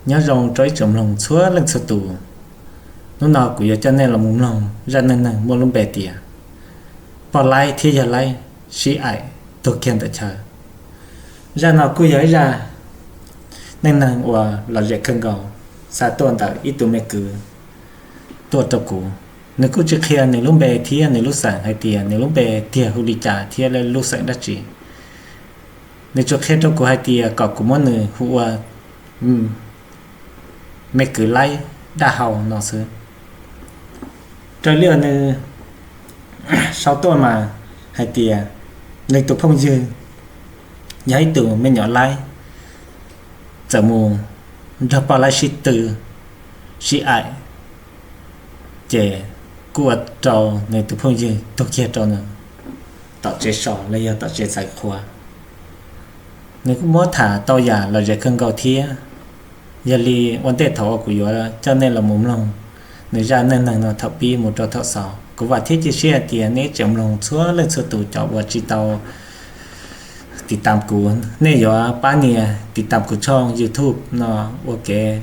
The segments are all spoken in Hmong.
Nyob zoo rau ib tsoom mloog txhua leej txhua tus. Hnub no kuv yuav coj nej los mus mloog zaj neej neeg muaj lub npe tias poj laib thiab yawg laib sib aim tuag kiag ntawm chaw. Zaj no kuj yog ib zaj neej neeg uas lom zem kawg nkaus, xa tuaj ntawm ib tug me kwv tuaj rau kuv. Nws kuj tsis qhia nws lub npe thiab nws lub xeem hais tias nws lub npe tiag hu li cas thiab lub xeem dab tsi. Nws tsuas qhia rau kuv hais tias kom kuv muab nws hu ua me kwv laib dab hau no xwb. Raws li uas nws sau tuaj mas hais tias nws tus phooj ywg yog ib tug me nyuam laib txawm mus nrog poj laib sib tw sib aim, ces kuj ua rau nws tus phooj ywg tuag kiag rau nws tom tsev so los yog tom tsev txais qhua. Nws kuj muab tham tau yam lom zem kawg nkaus thiab. Yog li ua ntej thaum uas kuv yuav coj nej los mus mloog nws zaj neej neeg no thaum pib mus rau thaum xaus, kuv vam thiab cia siab hais tias nej ib tsoom mloog txhua leej txhua tus cov uas tsis tau tiv tam kuv, nej yuav pab nias tiv tam kuv tshooj YouTube no ua kev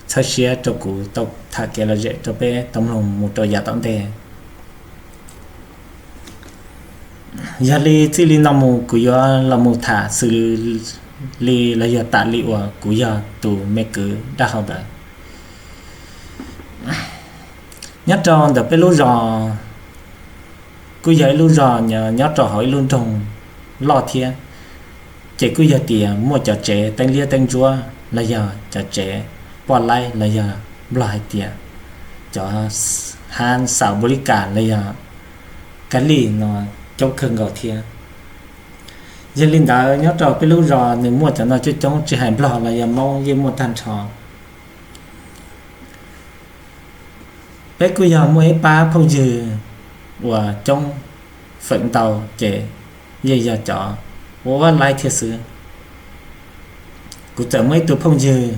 txhawb siab rau kuv tau tham kev lom zem rau peb tau mloog mus rau yav tom ntej. Yog li txij li no mus kuv yuav los mus tham xws li los yog tas li uas kuv yog tus me kwv dab hau ntawd. Nyob rau ntawm peb lub zos, kuj yog ib lub zos nyob rau hauv ib lub nroog loj thiab, ces kuj yog tias muaj cov tsev teeb liab teeb ntsuab los yog cov tsev poj laib los yog nplog hais tias cov hab xaus npu li kas los yog kab lij no coob kawg nkaus thiab. Yog li ntawd nyob rau peb lub zos nws muaj cov no coob coob, tsis hais nplog los yog hmoob yeej muaj tag nrho. Peb kuj yog muaj ib pab phooj ywg uas coob feem ntau, ces yeej yog cov ua laib thiab xwb. Kuv txawm muaj ib tug phooj ywg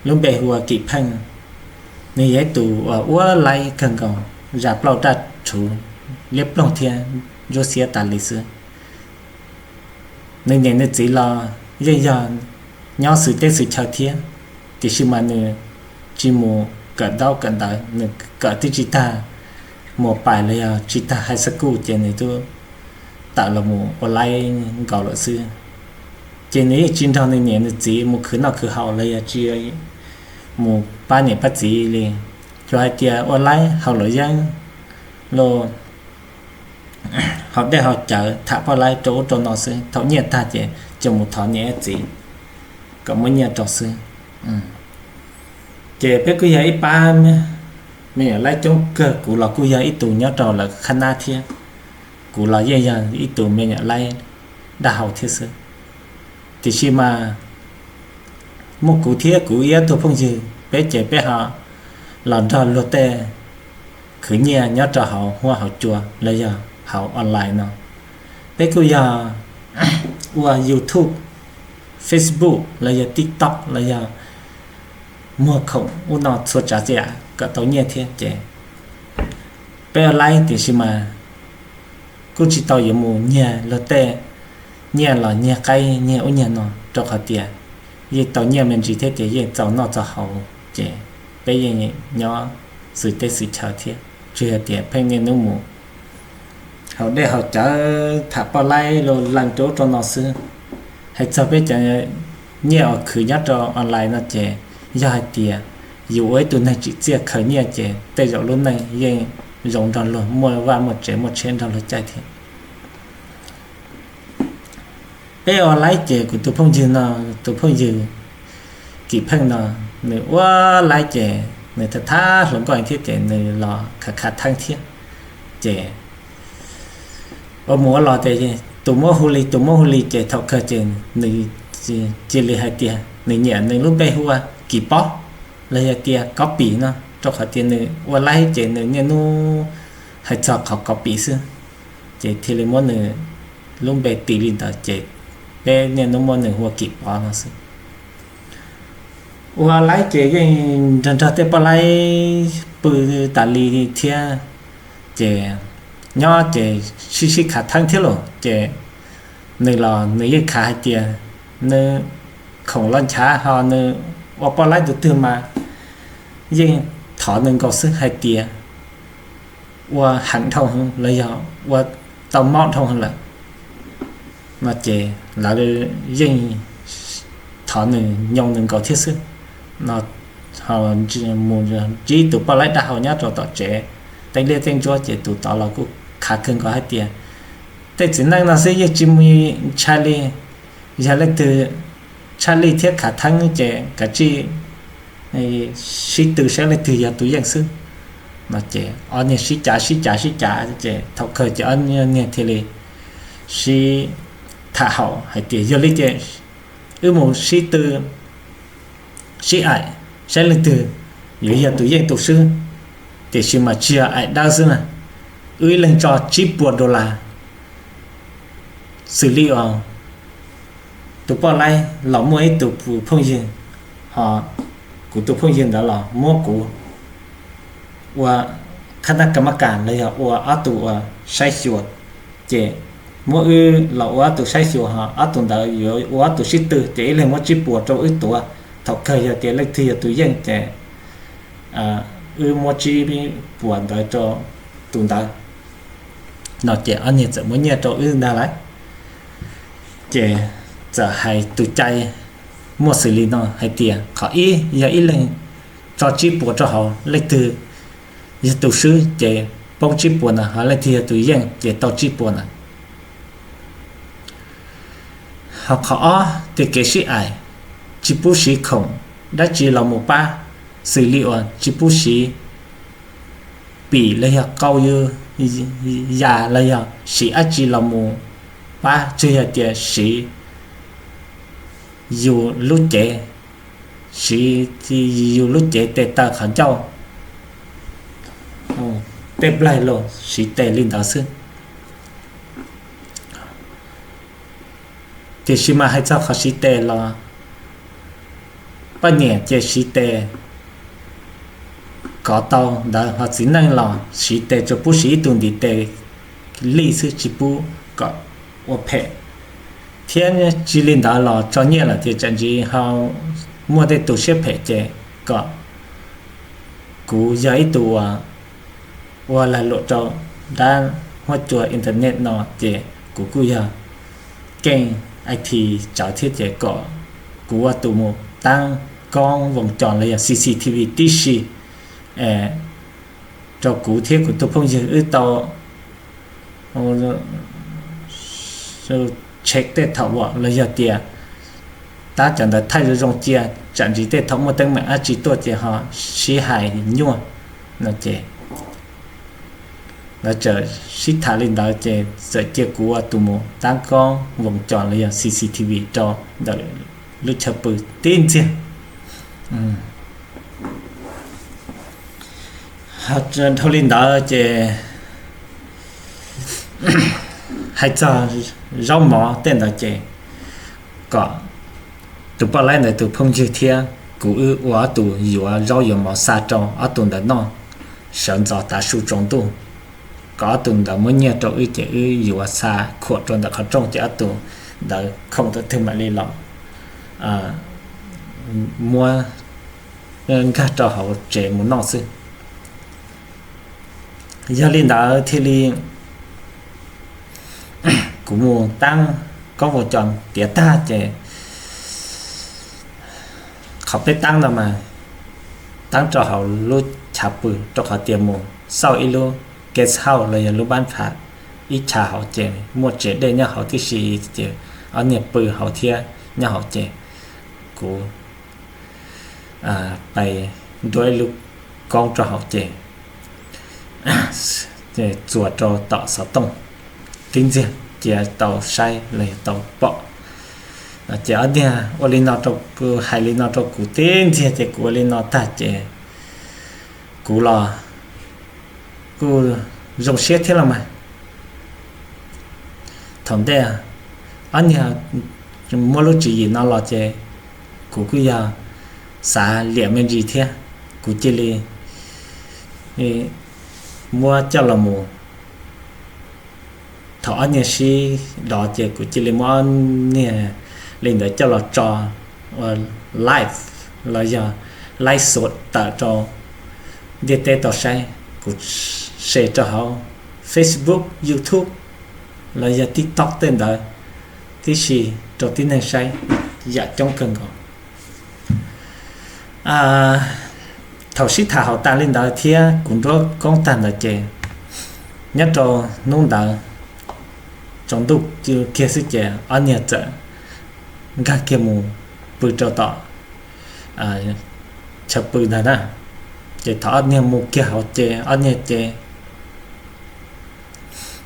lub npe hu ua Kim Pheej. Nws yog ib tus uas ua laib kawg nkaus, zam plaub raj rhuv liab ploog thiab ntsuab xiab tas li xwb. Nws niam nws txiv los yeej yog nyob xwm teb xwm chaw thiab, tiam sis mas nws tsis mus kawm ntaub kawm ntawv, nws kawm twb tsis tag mos pais los yog tsis tag high school ces nws twb tawm los mus ua laib nkaus lawm xwb. Ces nws yeej tsis nrog nws niam nws txiv mus khwv noj khwv haus los yog tsis mus pab niam pab txiv li. Tsuas hais tias ua laib haus luam yeeb los haus dej haus cawv tham poj laib rau ub rau no xwb, thaum nyiaj tag ces coj mus thov niam txiv kom muab nyiaj rau xwb. Ces peb kuj yog ib pab me nyuam laib coob kawg, kuv los kuj yog ib tug nyob rau lawv qhab nab thiab. Kuv los yeej yog ib tug me nyuam laib dab hau thiab xwb. Tiam sis mas muaj kuv thiab kuv ib ob tug phooj ywg, peb ces peb ho los nrog luag tej khwv nyiaj nyob rau hauv huab hauv cua los yog hauv online no. Peb kuj yog ua YouTube, Facebook los yog TikTok los yog muag khoom ub no txhua tsav txhia yam kom tau nyiaj thiab ces peb ua laib tiam sis mas kuj tsis tau yuav mus nyiag luag tej nyiaj los nyiag qaib nyiag ub nyiag no, rau qhov tias yeej tau nyiaj me ntsis thiab ces yeej txaus noj txaus haus, ces peb yeej nyob xwm teb xwm chaw thiab. Tsuas yog tias pheej niaj hnub mus haus dej haus cawv tham poj laib los lees rau ub rau no xwb. Hais txog peb cov nyiaj uas khwv nyob rau online no ces yog hais tias yus ua ib tug neeg tsim txiaj khaws nyiaj ces tej zaum lub neej yeej zoo nrog luag, muaj vaj muaj tsev muaj tsheb nrog luag caij thiab. Peb ua laib ces kuv tus phooj ywg no, tus phooj ywg Kim Pheej no, nws ua laib ces nws tham thab hluas nkauj thiab ces nws los khav khav theeb thiab. Ces ua mus ua los ces tus muab hu li tus muab hu li ces thaum kawg ces nws cia li hais tias nws nyiam nws lub npe hu ua Kim Pob los yog tias Kob Pim no, rau qhov tias nws ua laib ces nws niaj hnub hais txog qhov Kob Pim xwb, ces thiaj li muab nws lub npe tis li ntawd ces peb niaj hnub muab nws hu ua Kim Pob no xwb. Ua laib ces yeej nrog nrog tej poj laib pw tas li thiab, ces nyob ces sib sib khav theeb thiab los ces nws los nws yeej khav hais tias nws khoom los nchav ho nws ua poj laib tus twg mas yeej thov nws nkaus xwb hais tias ua heev dhau heev los yog ua tau mob dhau heev lawm no ces lawv yeej thov nws nyoo nws nkaus thiab xwb no. Mus ntsib tus poj laib dab hau nyob rau tom tsev teeb liab teeb ntsuab ces tus tod los kuj khav kawg nkaus hais tias tej txiv neej no xwb yeej tsis muaj ntshai li, yog leej twg tshaj lij thiab khav theeb ces kav tsij sib tw saib leej twg yog tus yeej xwb no ces ob niag sib cav sib cav sib cav ces thaum kawg ces ob niag thiaj li sib tham haum hais tias yog li ces wb mus sib tw sib aim saib leej twg yuav yog tus yeej tus swb, tiam sis mas tsis yog aim dawb xwb na, wb ib leeg tso tsib puas dollar. Xws li os, tus poj laib los muaj ib tug phooj ywg, ho kuv tus phooj ywg ntawd los muab kuv ua khab nab ka mab kas los yog ua ob tug uas saib xyuas, ces muab wb los ua ob tug saib xyuas ho ob tug ntawd yuav ua ob tug sib tw ces ib leeg muab tsib puas rau wb tuav. Thaum kawg yog tias leej twg yog tus yeej ces wb muab tsib puas ntawd rau tus ntawd no ces ob niag txawm muab nyiaj rau wb ntag lauj. Ces txawm hais tus cai muaj xws li no hais tias qhov ib yog ib leeg tso tsib puas rau hauv, leej twg yog tus swb ces poob tsib puas ntawd, ho leej twg yog tus yeej ces tau tsib puas ntawd. Ho qhov ob tias kev sib aim tsis pub siv khoom dab tsi los mus pab, xws li uas tsis pub siv pim los yog qau, yus yas los yog siv dab tsi los mus pab, tsuas yog tias siv yus lub cev, siv yus lub cev tes taw qhov ncauj, tej nplaig los siv tes li ntawd xwb. Tiam sis mas hais txog qhov siv tes los poj niam ces siv tes kov tau ntawd, ho txiv neej los siv tes tsuas pub siv ib tug ntiv tes lij xwb, tsis pub kom ua phem. Thiab tsis li ntawd los tso nyiaj lawm tias tsam ntsis ho muaj tej tus siab phem ces kom kuv yog ib tug uas ua lag luam rau dab huab cua internet no ces kuv kuj yog keej I T tsawv thiab ces kom kuv ua tus mus taab koob voos cos los yog C C T V tib si rau kuv thiab kuv tus phooj ywg wb tau check tej thaum uas los yog tias tab cov ntawd thaij zoo zoo cia, tsam ntsis tej thaum muaj teeb meem dab tsi tuaj ces ho sib hais nyuaj no ces lawv txawm sib tham li ntawd ces txawm cia kuv ua tus mus taab koob voos cos los yog C C T V rau ntawm lub chaw pw tib ntxiag. Dhau li ntawd ces hais txog zaub mov tej ntawd ces kom tus poj laib ntawd tus phooj ywg thiab kuv wb ua ob tug yuav zaub yuav mov xa rau ob tug ntawd noj sawv ntxov tav su tsaus ntuj, kom ob tug ntawd muab nyiaj rau wb ces wb yuav xa khuam rau ntawm qhov rooj ces ob tug ntawd khoom thaum twg mam li los muab nkag rau hauv tsev mus noj xwb. Yog li ntawd thiaj li kuv mus taab koob voos cos tiav tag ces qhov peb taab no mas taab rau hauv lub chav pw rau qhov tias mus xauj ib lub guest house los yog lub npab phav ib chav hauv ces muaj tsev dej nyob hauv tib si ces ob niag pw hauv thiab nyob hauv ces kuv pais nruab ib lub koob rau hauv ces txuas rau tom xov tooj tib ntxiag, cia tau saib los yog tau pom. Ces ob niag ua li no rau kuv, hais li no rau kuv tib ntxiag ces kuv ua li no tag ces kuv los kuj zoo siab thiab los mas. Thaum ntej ob niag muab lub tswv yim no los ces kuv kuj yog xav liam me ntsis thiab, kuv cia li muab coj los mus, thaum ob niag sib dov ces kuv cia li muab ob niag li ntawd coj los tso ua live los yog laib xuav tawm rau ntiaj teb tau saib. Kuv share rau hauv Facebook, YouTube los yog TikTok tej ntawd tib si rau tib neeg saib yam coob kawg nkaus. Thaum sib tham haum tas li ntawd thiab kuv nruab koob tag ntawd ces nyob rau hnub ntawd tsaus ntuj kiag xwb ces ob niag txawm nkag kiag mus pw rau tom chaw pw ntag na. Ces thaum ob niag mus kiag hauv ces ob niag ces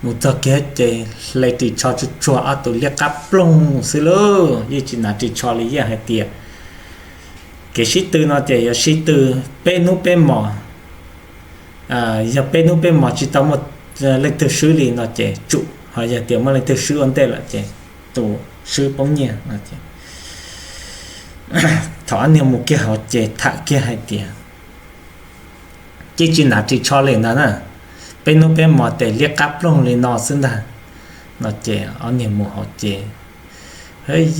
mus txog kiag ces hle ris tsho tsuag tsuag ob tug liab qab ploog xwb lauj, yeej tsis hnav ris tsho li. Yeej hais tias kev sib tw no ces yuav sib tw peb hnub peb hmos. Yog peb hnub peb hmos tsis tau muaj leej twg swb li no ces tsum, ho yog tias muaj leej twg swb ua ntej lawm ces tus swb poob nyiaj no. Thaum ob niag mus kiag hauv ces tham kiag hais tias yeej tsis hnav ris tsho li ntag na, peb hnub peb hmos ces liab qab ploog li no xwb ntag no. Ces ob niag mus hauv ces,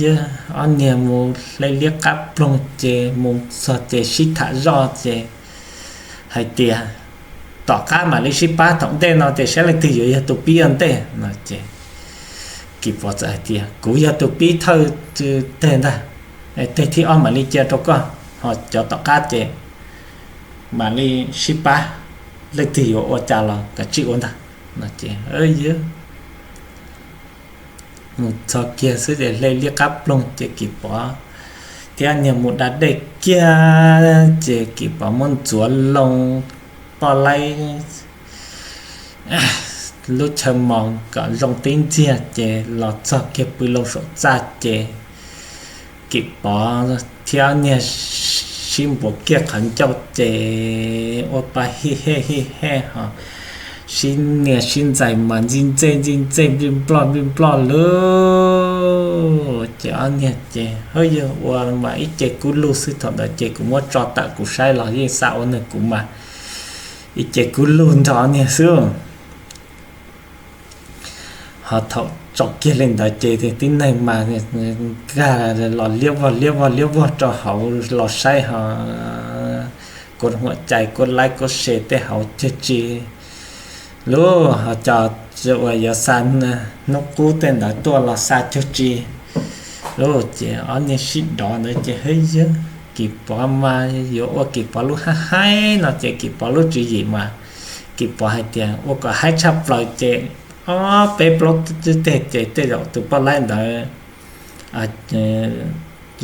yog ob niag mus hle liab qab ploog ces mus txog ces sib tham zoj ces hais tias tom qab mam li sib pab, thaum ntej no ces saib leej twg yuav yog tus pib ua ntej no. Ces Kis Pov txawm hais tias kuv yog tus pib thawj teg ntag, teg thib ob mam li cia rau koj, ho cov tom qab ces mam li sib pab, leej twg yuav ua cas los kav tsij ua ntag no. Ces yog mus txog kiag xwb ces hle liab qab ploog ces Kis Pov thiab niag mus da dej kiag ces Kis Pov muab ntxuav loo poj laib lub chaw mos kom zoo tib ntxiag ces los txog kiag pw loo saum txaj ces Kis Pov thiab niag sib npuav kiag qhov ncauj ces ua pa hij hej hij hej ho sib nias sib ntxais mas ntxij ntxej ntxij ntxej nplij nploj nplij nploj lawm. Ces ob niag ces hawb yog ua mas ib ce kub lug xwb, thaum ntawd ces kuv muab tso tawm kuv saib los yeej xa ua neeg kuv mas ib ce kub lug nrog ob niag xwb. Ho thaum tso kiag li ntawd ces tib neeg mas nkag los liab vog liab vog liab vog rau hauv los saib ho kuv huam cai kuv laib kuv se tej hauv cag tsi lub ho cov uas yuav xa hnub qub tej ntawd tuaj los xa cag tsi lub. Ces ob niag sib dov ntawd ces hawb yog Kis Pov mas yuav ua Kis Pov lub hab haib no ces Kis Pov lub tswv yim mas Kis Pov hais tias ua kom haib tshaj plaws ces ob peb plaub teg ces tej zaum tus poj laib ntawd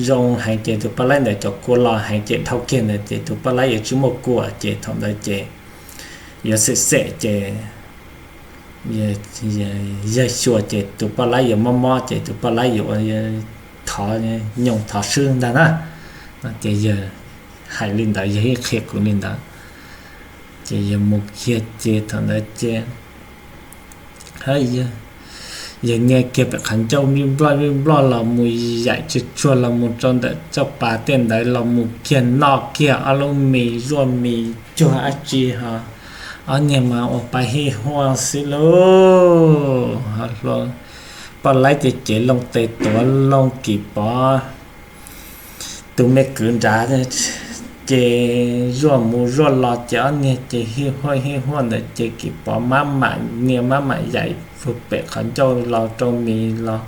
zoo heev ces tus poj laib ntawd cov kua los heev ces dhau kiag ntawd ces tus poj laib yuav tsis muaj kua ces thaum ntawd ces yuav xem xem ces yawg xyuas ces tus poj laib yuav mob mob ces tus poj laib yuav thov nyoos thov swb ntag na. Ces yawg hais li ntawd, yawg yeej qhia kuv li ntawd. Ces yawg mus kiag ces thaum ntawd ces hawb yog yawg nias kiag pem qhov ncauj nplij nploj nplij nploj los mus yaim tsuag tsuag los mus rau ntawm caj pas tej ntawd los mus kiag noj kiag ob lub mis zuaj mis cuag dab tsi ho ob niag mas ua pa hij huaj xwb lauj. Poj laib ces cev loo tes tuav loo Kis Pov tus me kwv nrad ces zuaj mus zuaj los ces ob niag ces hij huaj hij huaj ntawd ces Kis Pov maj mam nias maj mam yaim pem qhov ncauj los rau mis los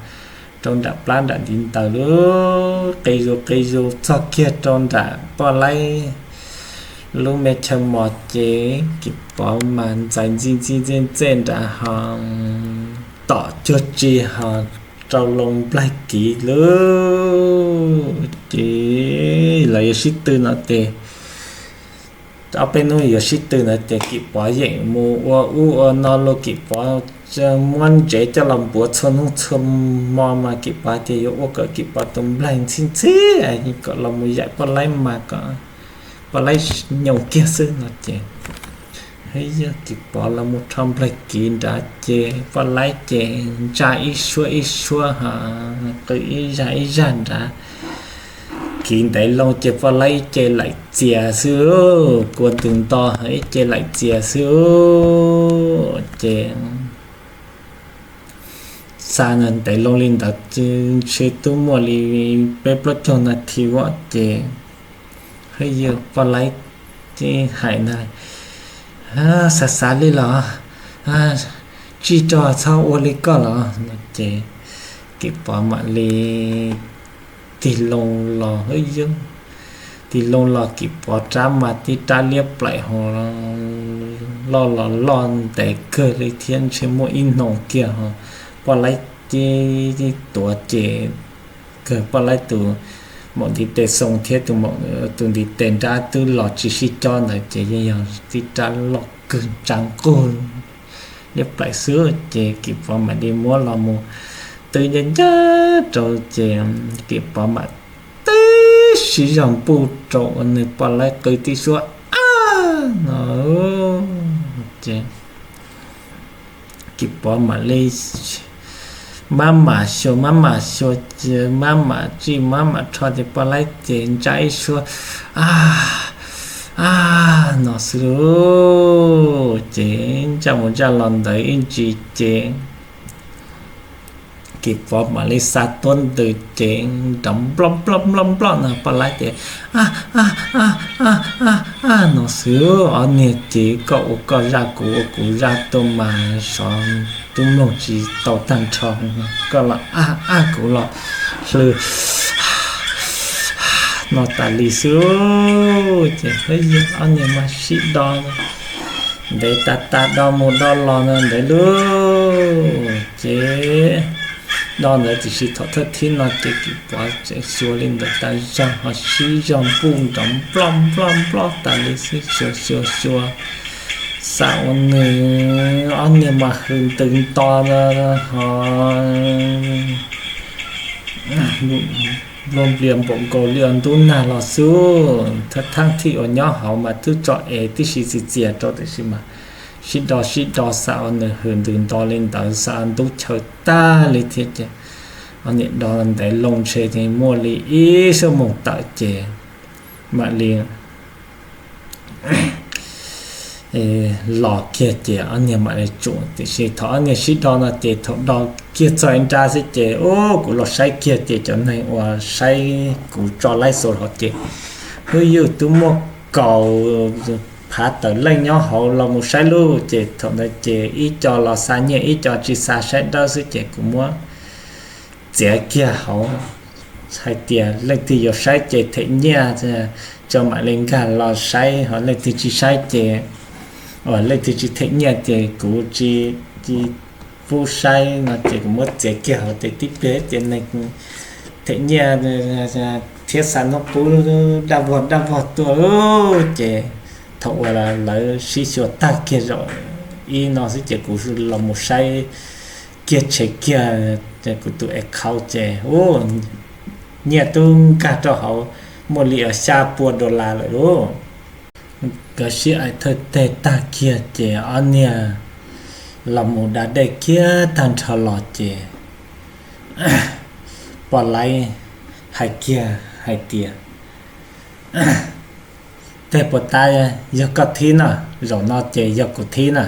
rau nram plab nram ntiv ntawd lub qe zus qe zus txog kiag rau nram poj laib lub me chaw mos ces Kis Pov mas ntxais ntxij ntxij ntxej ntxej nrad ho tom cuag tsi ho rau loo nplaig kiv lub. Ces lawv yuav sib tw no ces ob peb hnub yuav sib tw ntawd ces Kis Pov yeem mus ua ub ua no los Kis Pov muab ntsev coj los npuav txhua hnub txhua hmo mas Kis Pov tias yuav ua kom Kis Pov tus nplaig ntxhib ntxhib kom los mus yaim poj laib mas kom poj laib nyoos kiag xwb no ces yog Kis Pov los mus rho nplaig kiv nrad ces poj laib ces ntsa ib suab ib suab ho qw ib zaj ib zaj nrad. Kiv ntev loo ces poj laib ib ce laim txias xwb, kua ntws nto ho ib ce laim txias xwb ces xa ntev loo li ntawd ntshe twb muaj li peb plaub caug nas this os ces Yog Poj Laib hais ntag, xav xav li los, tsij rau txhob ua li koj los. Ces Kim Pov mam li tig loo los, tig loo los Kim Pov rab mas tib rab liab plaim ho loj los loj ntev kawg li thiab ntshe muaj ib hnub kiag ho Poj Laib tuav ces kawg Poj Laib tus maum ntiv tes xoo thiab tus ntiv tes nrab twb los tsis sib cob ntawd ces yeej yog tib rab loj kawg ntsa nqug liab plaim xwb ces Kim Pov mam li muab los mus twb ncaj ncaj rau ces Kim Pov mam tib sib zog npuj rau ua nws Poj Laib qw tib suab a no ces Kim Pov mam li mab mam xyuas mab mam xyuas ces mab mam tsij mab mam rho ces Poj Laib ces ntsa ib suab a a no xwb ces ntsaj mus ntsaj los ntawd ib ntsis ces Kim Pov mam li xa tuab ntws ces nrov nploj nploj nploj nploj no Poj Laib ces a a a a a no xwb ob niag ces koj ua koj zaj kuv ua kuv zaj tuaj mas sov tub mloog tsis tau tag nrho, koj los a a kuv los hlw no tas li xwb ces ob niag mas sib do ntev tas tas do mus do los no ntev lub ces do ntawd tiam sis thaum thawj thib no ces Kim Pov tseem xyuas li ntawd tas zog ho sib zog npuj nrov nploj nploj nploj tas li xwb xyuas xyuas xyuas xa ua nws ob niag mas hws ntws nto ho npluag nplias npaum nkaus li ua ntub nag los xwb. Thawj thib uas nyob hauv mas twb tso es tib si txias txias rau tiam sis mas sib do sib do xa ua nws hws ntws nto li ntawd xa ntub chaw tag li thiab ces ob niag do ntev loo ntshe muaj li ib xuab moos tawm ces mam li los kiag ces ob niag mam li tsum tiam sis thaum ob niag sib do no ces thaum do kiag txog ib nrab xwb ces ub kuv los saib kiag ces cov neeg uas saib kuv tso laib xus hauv ces hwb yus twb muaj kaum phav tawm leej nyob hauv los mus saib lub ces thaum ntawd ces ib co los xa nyiaj ib co tsis xa saib dawb xwb ces kuv muab txiav kiag hauv hais tias leej twg yuav saib ces them nyiaj tso mam li nkag los saib ho leej twg tsis saib ces, leej twg tsis them nyiaj ces kuv tsis pub saib no ces kuv muab txiav kiag hauv ces tib pliag ces neeg them nyiaj thiab xa hnub qub daj vog daj vog tuaj ces thaum uas lawv sib xyuas tag kiag zaum ib no xwb ces kuv los mus saib kiag tshem kiag kuv tus account ces nyiaj twb nkag rau hauv muaj li xya pua dollar lawm lauj. Nkawd sib aim thawj teg tag kiag ces ob niag los mus da dej kiag tag nrho los ces Poj Laib hais kiag hais tias, tej puas tab yog koj thib na, zaum no ces yog kuv thib na.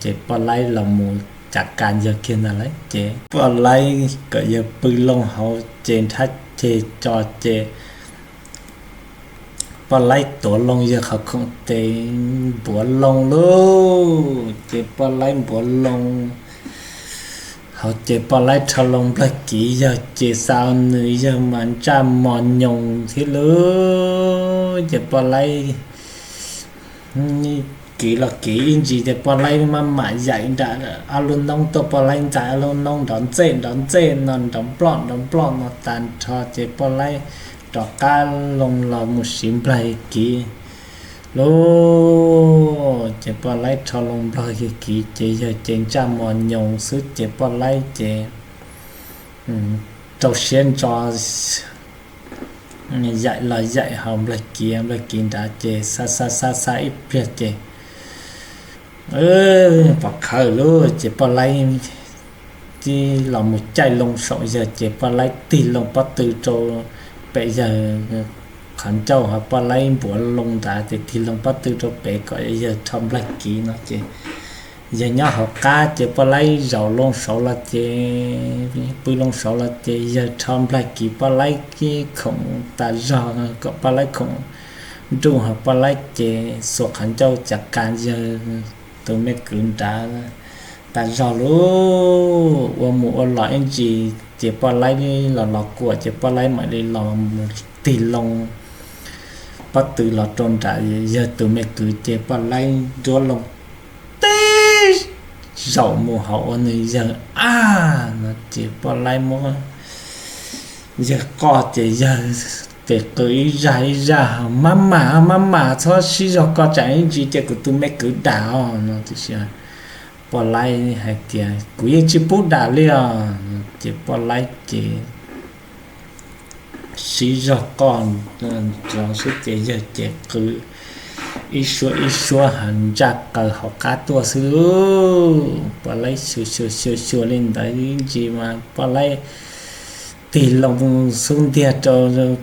Ces Poj Laib los mus cav kas yawg kiag ntag lauj ces Poj Laib kom yawg pw loo hauv ces nrhab ceg tso ces Poj Laib tuav loo yawg qhov khoom ces npuav loo lauj ces Poj Laib npuav loo hauv ces Poj Laib rho loo nplawg kiv yawg ces xa nws yawg mas ntsaj mos nyoos thiab lauj ces Poj Laib kiv los kiv ib ntsis ces Poj Laib maj mam yaim nram ob lub noob tuaj Poj Laib ntxais ob lub noob nrov ntxej nrov ntxej no nrov nploj nrov nploj no tas nrho ces Poj Laib rov qab loo los mus siv nplawg kiv lauj ces Poj Laib rho loo nplawg kiv ces yawg ces ntsaj mos nyoos xwb ces Poj Laib ces rau siab ntso yaim los yaim hauv nplawg kiv, nplawg kiv nrad ces xa xa xa xa ib pliag ces pom khawv lauj ces Poj Laib tib los mus caij loo saum yawg ces Poj Laib tig loo pob tw rau pem yawg qhov ncauj ho Poj Laib npuav loo nrad ces tig loo pob tw rau pem kom yawg rho nplawg kiv no ces Yawg nyob hauv qab ces Poj Laib zaum loo saud los ces, pw loo saud los ces yawg rho nplaig kiv Poj Laib khoom tas zog kom Poj Laib khoom nruj, ho Poj Laib ces xuas qhov ncauj cav kas yawg tus me kwv nrad tas zog lauj. Ua mus ua los ib ntsis ces Poj Laib los los kuam ces Poj Laib mam li los tig loo pob tw los rau nram yawg tus me kwv ces Poj Laib nruab loo tib zaum mus hauv ua nws yawg ab no ces Poj Laib muab yawg qoj ces yawg tes qw ib zaj ib zaj, Mab mam, mab mam, txhob sib zog koj tsam ib ntsis ces kuv tus me kwv dam os no tiam sis Poj Laib hais tias, Kuv yeej tsis pub dam li os. Ces Poj Laib ces sib zog qoj los xwb ces yawg ces qw ib suab ib suab ho ntsaj qaws hauv qab tuaj xwb lauj. Poj Laib xyuas xyuas xyuas xyuas li ntawd ib ntsis mas Poj Laib tig loo xub ntiag rau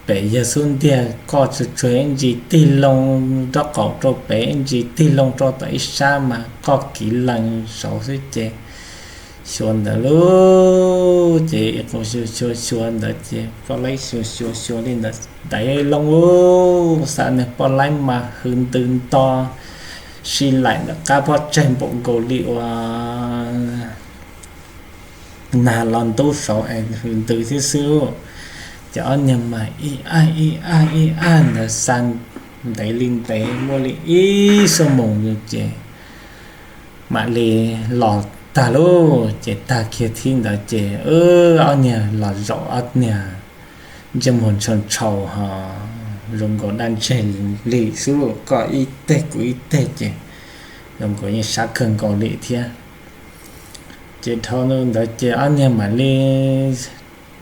pem yawg xub ntiag, qoj tsuag tsuag ib ntsis tig loo nraub qaum rau pem ib ntsis tig loo rau tom ib sab mas qoj kiv lees saud xwb ces xyuas ntawd lauj. Ces xyuas xyuas xyuas ntawd ces Poj Laib xyuas xyuas xyuas li ntawd ntaiv loo lauj, xav nws Poj Laib mas hws ntws nto si laim ntawm qab pob tsaig npaum nkaus li uas nag los ntub saud es hws ntws thiab xwb lauj. Ces ob niag mas ib ab ib ab ib ab ntawd xa ntev li ntev muaj li ib xuab moos ces mam li los tag lauj. Ces tag kiag thib ntawd ces ob niag los zaum ob niag ntsej muag ntshaus ntshaus ho zoo nkaus dab ntseg li xwb lauj, koj ib teg kuv ib teg ces zoo nkaus yeej sab kawg nkaus li thiab. Ces dhau ntawd ces ob niag mam li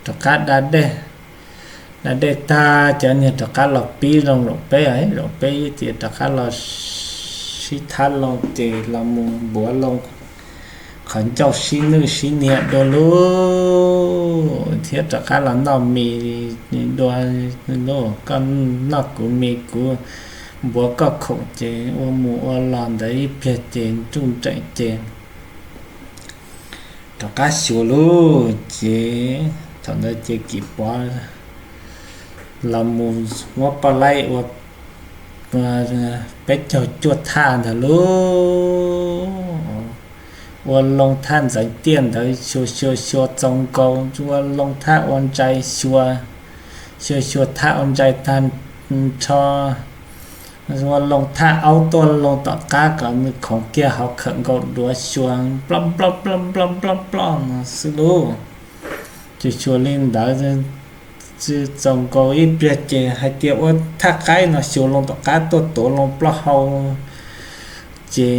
rov qab da dej, da dej tag ces ob niag rov qab los pib loo zaum peb, zaum peb ces rov qab los sib thab loo ces los mus npuav loo qhov ncauj sib nwj sib niam dua lauj, thiab rov qab los noj mis dua lauj, koj noj kuv mis kuv npuav koj khoom ces ua mus ua los ntawd ib pliag ces nruj nreem ces rov qab xyuas lauj. Ces thaum ntawd ces Kim Pov los mus muab Poj Laib ua peb caug cuaj thaj ntawd lauj, ua loo thaj ntxeev tiaj ntawd xyuas xyuas xyuas txaus nkaus, ua loo thaj ua ntsais xyuas, xyuas xyuas thaj ua ntsais tag nrho, ua loo thaj aub tuaj loo tom qab kom nws khoov kiag ho khawm nkaus duav xyuas nploj nploj nploj nploj nploj nploj no xwb lauj. Ces xyuas li ntawd txaus nkaus ib pliag ces hais tias ua thaj qaib no xyuas loo tom qab tuaj tuav loo plaub hau ces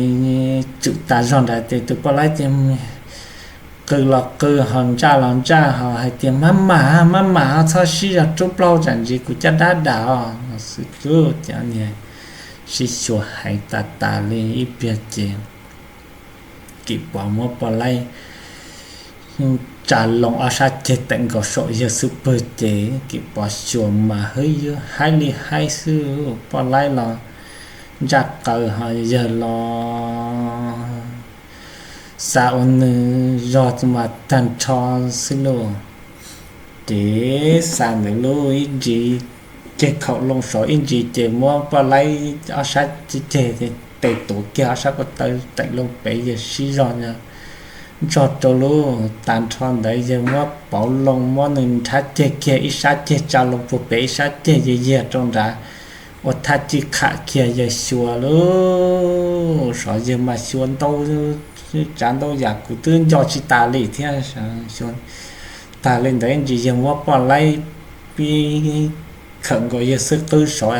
tswm tas zog nrad ces tus Poj Laib ces qw los qw ho ntsaj los ntsaj ho hais tias mab mam mab mam txhob sib zog rub plaub hau tsam ntsis kuv caj dab dam os no xwb lauj. Ces niag sib xyuas heev tas tas li ib pliag ces Kim Pov muab Poj Laib tsa loo ob sab ceg teem nkaus saum yawg xub pwg ces Kim Pov xyuas mas hwb yog haib li haib xwb, Poj Laib los ntsaj qaws ho yawg los xa ua nws zog mas tag nrho xwb lauj. Ces xa ntawd lauj ib ntsis ceg khaum loo saud ib ntsis ces muab Poj Laib ob sab ceg tes tuav kiag ob sab ko taw teem loo pem yawg sib zog ntsog rau lauj. Tas nrho ntawd yawg muab pauv loo muab nws nrhab ceg kiag ib sab ceg tsa loo puag pem ib sab ceg yawg yiag rau nrad ua thaj cij qham kiag yawg xyuas lauj. Sov yawg mas xyuas ntau tsav ntau yam kuv twb nco tsis tas li thiab. Tag li ntawd ib ntsis yawg muab Poj Laib pib khawm nkaus yawg xwb qwb saud,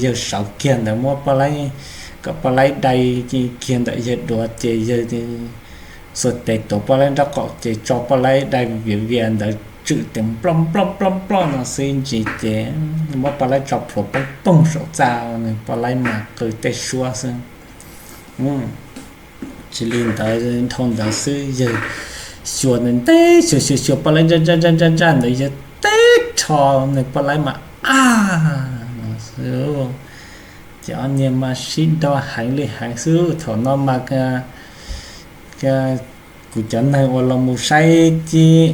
yawg sawv kiag ntawd muab Poj Laib, kom Poj Laib dai kiag ntawm yawg duav ces yawg xuas tes tuav Poj Laib nraub qaum ces tso Poj Laib dai viav vias ntawd tswm tes nploj nploj nploj nploj no xwb ib ntsis ces muab Poj Laib tso plhuav poob poog saum txaj, nws Poj Laib mas qw tej suab xwb. Tsis li ntawd dhau ntawd xwb yawg xyuas nws ntev xyuas xyuas xyuas Poj Laib ntsaj ntsaj ntsaj ntsaj ntawd yawg teb rho nws Poj Laib mas ab no xwb. Ces ob niag mas sib do heev li heev xwb. Thaum no mas kuv cov neeg uas los mus saib tib,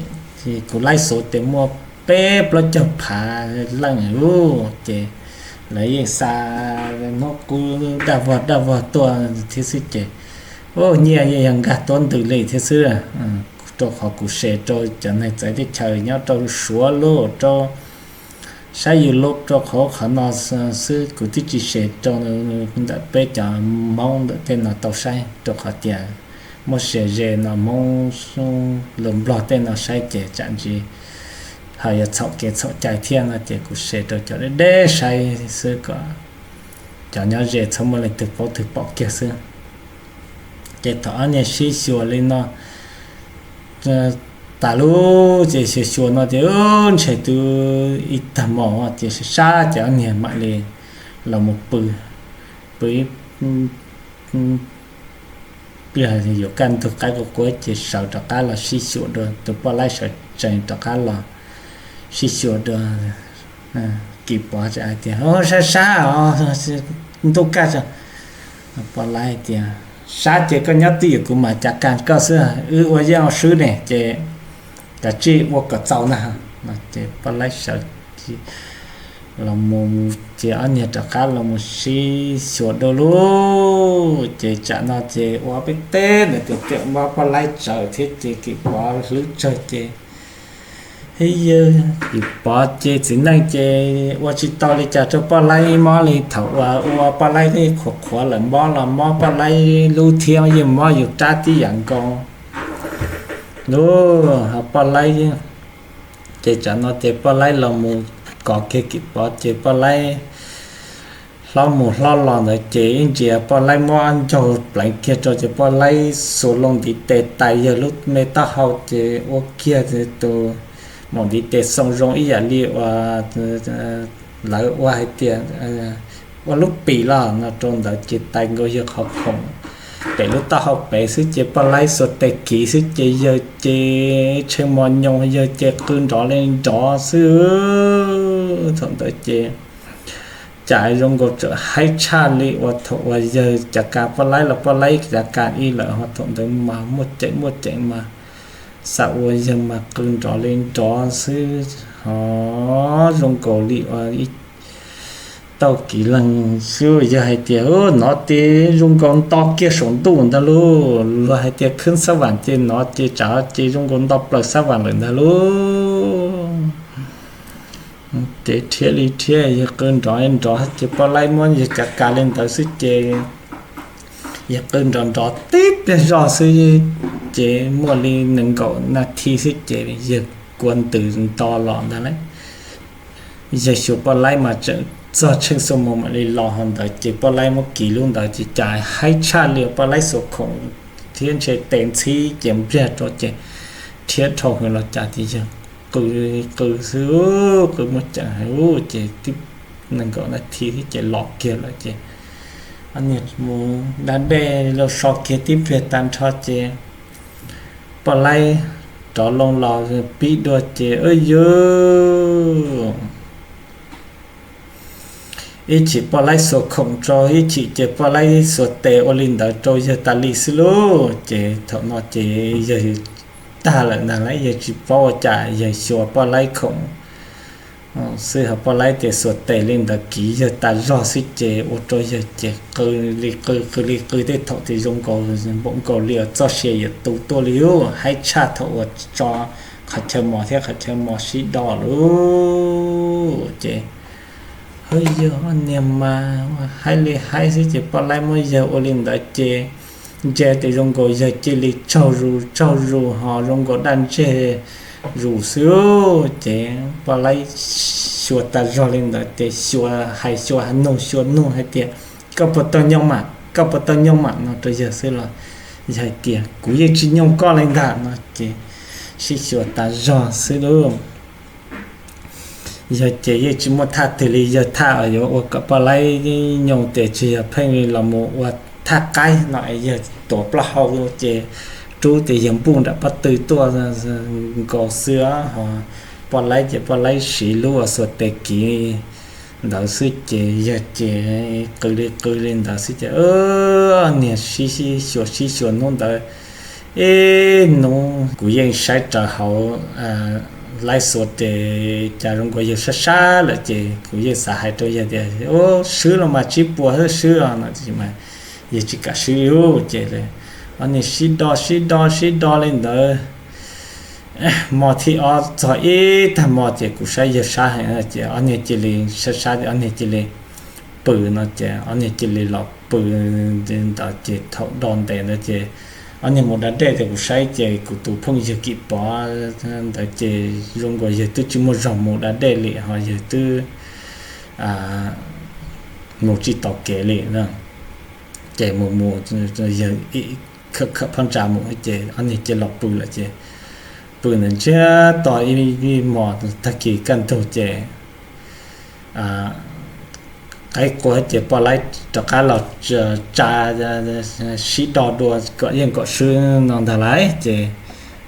kuv laib xuv tes muaj peb plaub caug phav leej ub, ces lawv yeej xa hnub qub daj vog daj vog tuaj thiab xwb ces, ua nyiaj yeej yog nkag tuab ntws li thiab xwb. Rau qhov kuv se rau cov neeg txawv teb chaws nyob rau Suav lub rau saib YouTube rau qhov qhov no xwb, kuv twb tsis se rau ntawm peb cov Hmoob ntawm tej no tau saib, rau qhov tias muab se ze no Hmoob los Nplog tej no saib ces tsam ntsis ho yuav txhaum kev txhaum cai thiab no ces kuv se rau cov deb deb saib xwb kom cov nyob ze txhob muaj leej twg paub twg pom kiag xwb. Ces thaum ob niag sib xyuas li no tas lub ces xyuas xyuas no ces ntshe twb ib tag hmo ces sab sab ces ob niag mam li los mus pw, pw ib pliag yuav kaj ntug qaib quaj quaj ces sawv rov qab los sib xyuas dua, tus poj laib sawv tsees rov qab los sib xyuas dua. Kim Pov hais tias, sab sab os, ntuj kaj tso. Poj laib tias, sab ces koj nyob twj ywm kuv mam cav kas koj xwb, wb ua yeej ua swb ne ces kav tsij ua kom txaus ntag. Ces poj laib sawv los mus ces ob niag rov qab los mus sib xyuas dua lauj. Ces tsam no ces ua peb teb ntawd ces twb muab poj laib tsawv thiab ces Kim Pov hlwb tsawg ces, yawg Kim Pov ces txiv neej ces ua tsis tau li cas rau poj laib mob li. Thaum uas ua poj laib qhuav qhuav lawm mob los mob poj laib lub thiab yeej mob yus rab tib yam nkaus lauj. Poj laib, ces tsam no ces poj laib los mus kov kiag Kim Pov ces poj laib hlob mus hlob los ntawd ces ib ntsis poj laib muab ncaug pleev kiag rau ces poj laib xuas loo ntiv tes tais yawg lub me taub hau ces ua kiag tus maum ntiv tes xoo zoo ib yam li uas lawv ua hais tias ua lub pim los no rau ntawd ces tais nkaus yawg qhov khoom pem lub taub hau pem xwb ces poj laib xuas tes kiv xwb ces yawg ces tshee mos nyoos, yawg ces qw nrov li nrov xwb. Thaum ntawd ces cas zoo nkaus txawm haib tshaj li uas thaum uas yawg cav kas poj laib los poj laib cav kas ib lawm ho thaum ntawd mas muaj ceem muaj ceem mas xav ua yawg mas qw nrov li nrov xwb ho zoo nkaus li uas ib tauj kiv leeg xwb. Yawg hais tias, nov ces zoo nkaus nto kiag saum ntuj ntag lauj, luag hais tias khwb xab vam ces nov ces tsav ces zoo nkaus nto plaws xab vam lawm ntag lauj. Ces rhiab li rhiab yawg qw nrov nrov ces poj laib muab yawg cav kas li ntawd xwb ces yawg qw nrov nrov tib pliag zog xwb ces muaj li nees nkaum nas this xwb ces yawg kua ntws nto los ntag lauj. Yawg xyuas poj laib mas tseem txog tsheej xuab moos mam li los ho ntawd ces poj laib muab kiv lub ntawd ces cas haib tshaj li poj laib xuas khoom thiab ntshe tes ntxhib ces npliag rau ces rhiab dhau hwv los cas ces yawg qw qw xwb, qw muaj ceem heev ces tib nees nkaum nas this xwb ces los kiag lawm ces mus da dej los so kiag tib pliag tag nrho ces poj laib rov loo los pib dua ces yawg ib chim poj laib xuas khoom rau ib chim ces poj laib xuas tes ua li ntawd rau yawg tas li xwb lauj. Ces thaum no ces yawg tag lawm ntag lauj, yawg tsis paub ua cas yawg xyuas poj laib khoom xwb ho poj laib ces xuas tes li ntawd kiv yawg tas zog xwb ces ua rau yawg ces qw li qw qw li qw tej thaum ces zoo nkaus npaum nkaus li txoj sia yuav tu tuaj li ub, haib tshaj thaum uas tso qhov chaw mos thiab qhov chaw mos sib do lauj. Ces hwb yawg niag mas haib li haib xwb ces poj laib muab yawg ua li ntawd ces ntsia tias zoo nkaus yawg cia li tsaug zus tsaug zus ho zoo nkaus daj ntseg zus xwb ces poj laib xyuas tas zog li ntawd ces xyuas hais xyuas nug xyuas nug hais tias, koj puas tau nyooj mam, koj puas tau nyooj mam no rau yawg xwb los yawg hais tias kuv yeej tsis nyooj koj li ntag no ces sib xyuas tas zog xwb lauj. Yawg ces yeej tsis muaj thaj twg li, yawg thaj yuav ua kom poj laib nyooj tes tsis yog pheej los mus ua thaj qaib no es yawg tuav plaub hau ces rub tias yawg npuj nram pob tw tuaj nkaus xwb ho poj laib ces poj laib siv lub uas xuas tes kiv ntawd xwb ces yawg ces qw li qw li ntawd xwb ces niag sib xyuas sib xyuas hnub ntawd. Ib hnub kuv yeej saib raws hauv laib xuav tes cas zoo nkaus yawg sab sab lawm ces kuv yeej xav hais rau yawg tias, Ub, swb los mas tsib puas xwb, swb os, no tiam sis mas yawg tsis kam swb li ces ob niag sib do sib do sib do li ntawd. Hmo thib ob txog ib tag hmo ces kuv saib yawg sab heev ces ob niag cia li sab sab, ob niag cia li pw no ces ob niag cia li los pw ntawd ces thaum do ntev ntawd ces ob niag mus da dej ces kuv saib ces kuv tus phooj ywg Kim Pov ntawd ces zoo nkaus yawg twb tsis muaj zog mus da dej li ho yawg twb mus tsis tau kev li. Ces mus mus yawg khawm phab ntsa mus ces ob niag cia los pw lawm ces pw ntawd ntsiag to ib hmos tag kis kaj ntug ces qaib qua ces poj laib rov qab los tsa sib do dua kom yeej kom swb no ntag lauj ces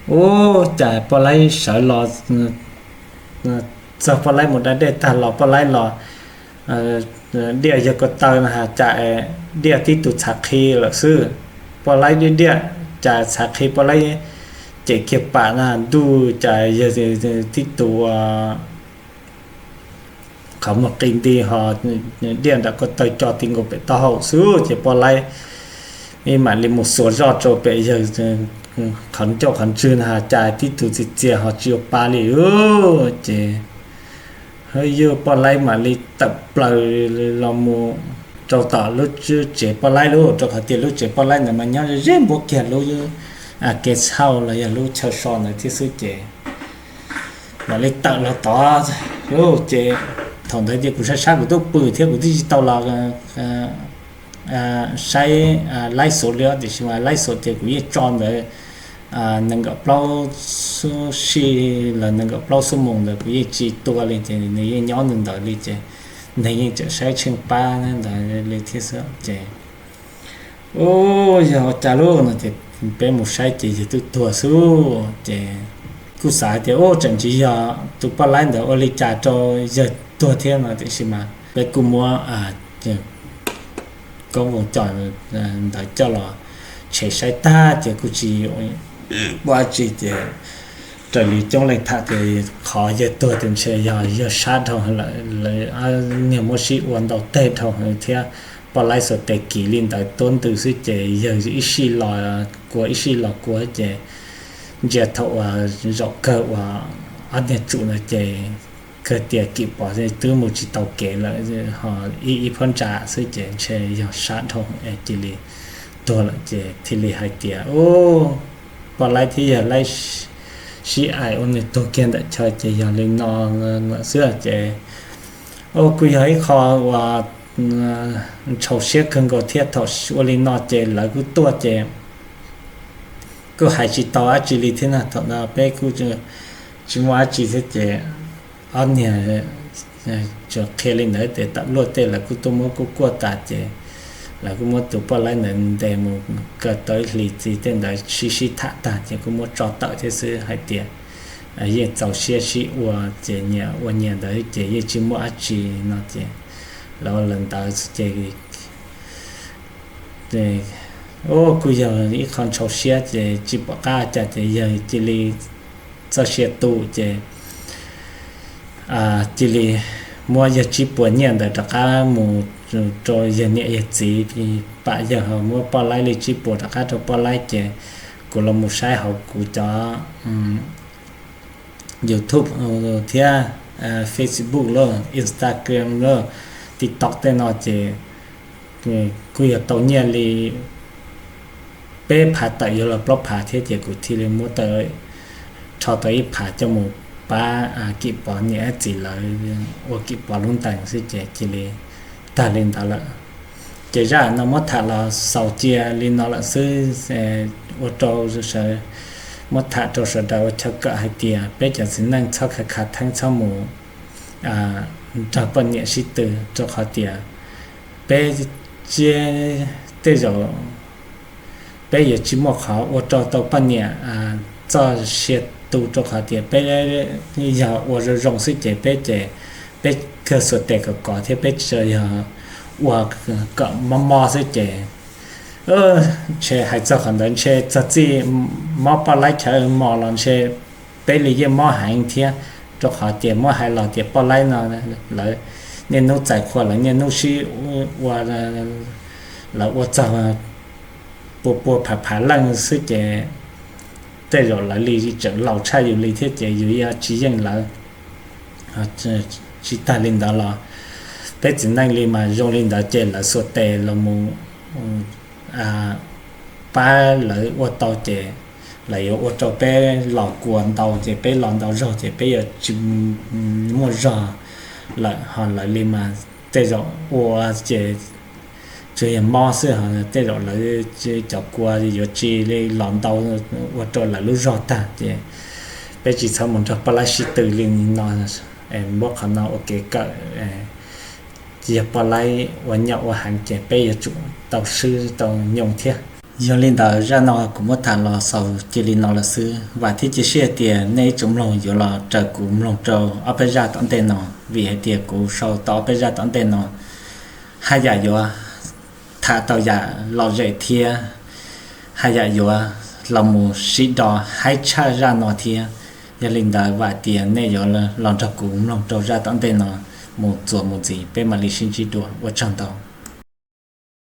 ub, cas poj laib sawv los txog poj laib mus da dej tag los poj laib los diaj yawg ko taw no cas diaj tib tug txhav qhi lawm xwb. Poj laib diaj diaj cas txhav qhi poj laib cem kiag pam na ntuj cas yawg tib tug qhov muag qi nti ho diaj nram ko taw co ti nkaus pem taub hau xwb ces poj laib mam li mus xuas zoj rau pem yawg qhov ncauj qhov ntswg na cas tib tug txias txias ho tsis ua pa li ces yawg poj laib mam li tawm plaws los mus rau tom lub tsev poj laib lauj, rau qhov tias lub tsev poj laib ntawd mas nyob ze npuab kiag lub kev txhauj los yog lub chaw so ntawd thiab xwb ces mam li tawm los tod lauj ces thaum ntawd ces kuv sab sab kuv twb pw thiab kuv twb tsis tau los saib laib xuav li tiam sis mas laib xuav ces kuv yeej tso ntawd nees nkaum plaub xuab sij los nees nkaum plaub xuab moos ntawd kuv yeej tsis tua li ces nws yeej nyob ntawd ntawd li ces neeg yeej tseem saib tsheej pab ntawd li thiab xwb ces ub, yog ua cas lauj no ces peb mus saib ces yawg twb tuag xwb ces kuj xav tias ub, tseem tsis yog tus poj laib ntawd ua li cas rau yawg tuag thiab no tiam sis mas peb kuj muab koob voos coj ntawd coj los tshem saib tag ces kuj tsis muaj dab tsi ces raws li coob leej tham tias qhov yawg tuag tias ntshe yog yawg sab dhau lawm, niag muab sib ua ntau teg dhau heev thiab poj laib xuas tes kiv li ntawd tuab ntws xwb ces yawg ib sij los kua ib sij los kua ces ntsia thaum uas zaum kawg uas ob niag tsum ntawd ces kawg tias Kim Pov twb mus tsis tau kev lawm ho ib ib phab ntsa xwb ces ntshe yog sab dhau es cia li tuag lawm ces thiaj li hais tias ub, poj laib thiab yawg laib sib aim ua nws tuag kiag ntawm chaw ces yog li no lawm xwb ces ub, kuj yog ib qho uas ntshau siab kawg nkaus thiab thaum ua li no ces lawv kuj tuaj ces kuj hais tsis tau dab tsi li thiab na. Thaum ntawd peb kuj tsis muaj dab tsi thiab ces ob niag tsuas qhia li ntawd ces tam luaj tej lawv kuj tuaj muab kuj kuaj tas ces lawv kuj muab tus poj laib ntawd ntes mus kaw tau ib hlis txiv tej ntawd sib sib tham tag ces kuj muab tso tawm thiab xwb hais tias yeej txaus siab sib ua ces nyias ua nyias ntawd ces yeej tsis muaj dab tsi no ces lawv ua li ntawd ces ub, kuj yog ib qho ntshau siab ces tsis pom qab cas ces yawg cia li txoj sia tu ces cia li muab yawg tsib puas nyiaj ntawd rov qab mus rau yawg niam yawg txiv pam yawg ho muab poj laib li tsib puas rov qab rau poj laib ces kuv los mus saib hauv kuv cov YouTube thiab Facebook lawm, Instagram lawm, TikTok tej no ces kuj yog tau nyiaj li peb phav tawm yuav los plaub phav thiab ces kuv thiaj li muab tau, rho tau ib phav coj mus pab Kim Pov niam txiv lawv ua Kim Pov lub ntees xwb ces cia li tag li ntawd lawm. Ces zaj no muab tham los xaus cia li no lawm xwb, ua rau sawv, muab tham rau sawv daws ua chaw kawm hais tias peb cov txiv neej txhob khav khav theeb txhob mus nrog poj niam sib tw rau qhov tias peb tsiab tej zaum peb yuav tsis muaj qhov ua rau tau poj niam txoj sia tu rau qhov tias peb yog ua zoo zoo xwb ces peb ces peb kawg xuas tes kom kov thiab peb tsuas yog ua kom mob mob xwb ces ntshe hais txog qhov ntawd ntshe txog txij mob poj laib chaw mos los ntshe peb li yeej mob heev thiab, rau qhov tias muab hais los tias poj laib no lawv niaj hnub txais qhua, lawv niaj hnub sib ua, lawv ua txog pua pua phav phav leej xwb ces tej zaum lawv li tseem laus tshaj yus li thiab ces yus yuav tsis yeej lawv. Tsis tag li ntawd los peb txiv neej li mas zoo li ntawd ces lawv xuas tes los mus pab lawv ua tau ces lawv yuav ua rau peb los kua ntau ces peb los ntau zog ces peb yuav tsis muaj zog lawm. Ho lawv li mas tej zaum ua ces tsuas yog mob xwb, ho tej zaum lawv cov kua yuav tsis li los ntau ua rau lawv lub zog tag ces peb tsis txhob mus nrog poj laib sib tw li no. Muab qhov no ua kev kawm, yog poj laib ua nyob ua heev ces peb yuav tsum tau swb tau nyoog thiab. Yog li ntawd zaj no kuv muab tham los xaus cia li no lawm xwb, vam thiab cia siab tias nej ib tsoom mloog yuav los raws kuv mloog rau ob peb zaj tom ntej no, vim hais tias kuv sau tau ob peb zaj tom ntej no haj yam yuav tham tau yam lom zem thiab haj yam yuav los mus sib do haib tshaj zaj no thiab. Yog li ntawd vam tias nej yuav los nrog kuv mloog rau zaj tom ntej no mus txuas mus ntxiv, peb mam li sib ntsib dua, ua tsaug ntau.